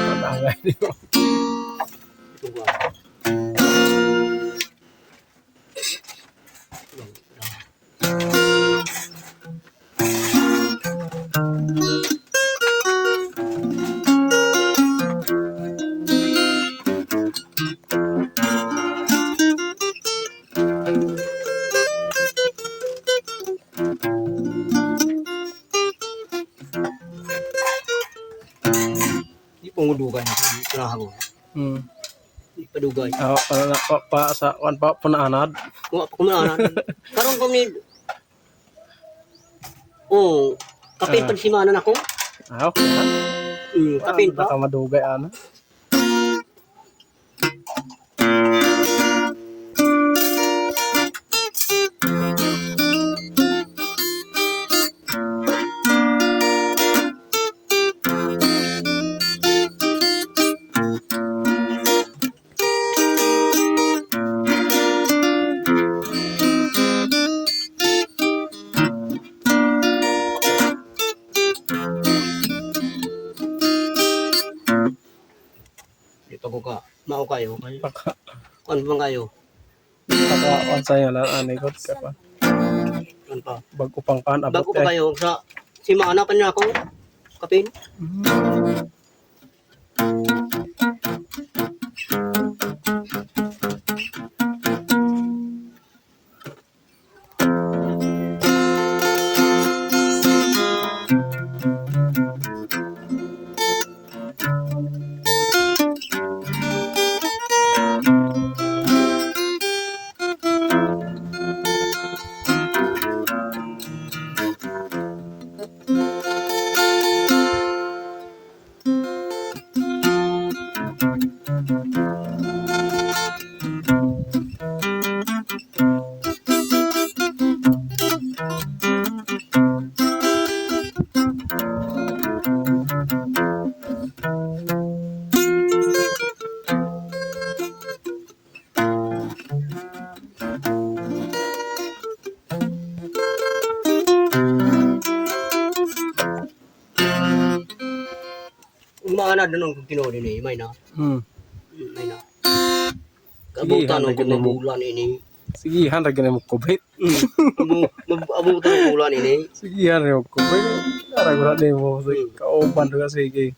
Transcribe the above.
Panangay di mo. Itong kuwan. Di pangudugay na ito. Ko. Di padugay. Ah, para na pa, pa sa wan pa punaanad. Wa pa kumana. Karon ko ni. Oh, kapin pa si mana nako. Ah, okay. Ha? Kapin pa. Baka madugay ana. Di pa ko ka. Mao kayo. Baka Kuan pa kayo. baka wan sa'yo lang ani ko ka pa. Kuan pa. Bago pang kan abot Bago pa eh. kayo sa si mana pa niya ako. Kapin. Maana na nung tinuod ini, may na. May na. Kabutan Sige, og mabulan ini. Sige, han ra gani mo kubit. Abutan og bulan ini. Sige, han ra mo kubit. Ara gura ni mo kauban ra sige.